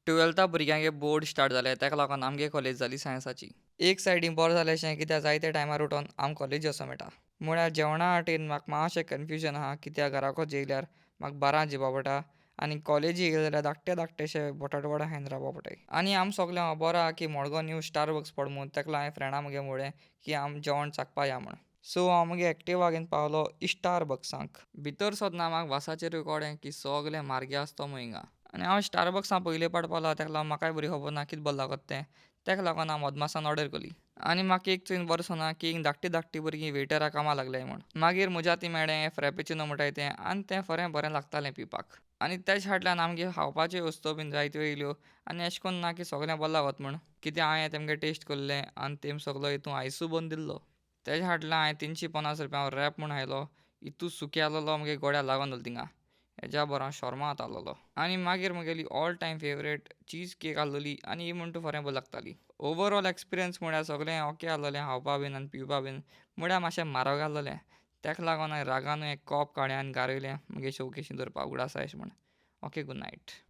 टुवेल्था भुरग्यांगे board start जालें, तेका लागून आमगे कॉलेज जाली सायन्साची. एक सायडीन बरें जालें अशें कित्याक जायते टायमार उठोन आमकां कॉलेजी वचोंक मेळटा. म्हळ्यार जेवणा वाटेन म्हाका मातशें कन्फ्युजन आहा, कित्याक घराको जेयल्यार म्हाका बारा जेवपा पडटा आनी कॉलेजी येयले जाल्यार धाकटे धाकटेशे बटाट वडा खायन रावपा पडटाय. आनी आम सोगलें खबर आहा की मडगांव न्यू स्टारबक्स पडला म्हूण, तेका लागून हांवें फ्रेंडा म्हगे म्हणलें की आम जेवण चाखपा या म्हूण. सो हांव म्हगे एक्टिवा घेवन पावलो स्टारबक्सांक. भितर सरतना म्हाका वासाचेरूय कळ्ळें की सगलें म्हारगे आसतो म्हूण हिंगा. आनी हांव स्टारबक्सां पयले पाट पावला, तेका लागून म्हाकाय बरी खबर ना कितें बरें लागत तें. तेका लागून हांव अदमासान ऑर्डर केली. आनी म्हाका एक चोयन बरें दिसना की हिंग धाकटी धाकटी भुरगीं वेटरा कामाक लागल्याय म्हूण. मागीर म्हज्या हातीन मेळ्ळें फ्रॅपेचिनो म्हणटाय तें, आनी तें खरें बरें लागतालें पिवपाक. आनी तेज फाटल्यान आमगे खावपाच्यो वस्तू बीन जायत्यो येयल्यो आनी अशें करून ना की सगलें बरें लागत म्हूण, कित्याक हांवें तेमगे टेस्ट केल्लें आनी तेम सगलो हितून आयसूय बंद दिल्लो. तेज्या फाटल्यान हांवें 350 रुपया रॅप म्हूण आयलो, इतू सुके आसलेलो म्हगे गोड्या लागून जालो थिंगा. हेज्या बरो हांव शोर्मा खाता. आनी मागीर म्हगेली all time favourite cheese cake आसलेली आनी ही म्हण तूं खरें बरी लागताली. ओवरऑल एक्सपिरियन्स म्हळ्यार सगळें ओके आसलेलें खावपा बीन आनी पिवपा बीन, म्हळ्यार मातशें म्हारग आसलेलें. तेका लागून हांवें रागानूय एक कॉप काडलें आनी गारयलें म्हगे शोकेशीन दवरपाक उगडास आसा अशें म्हूण. Okay, good night.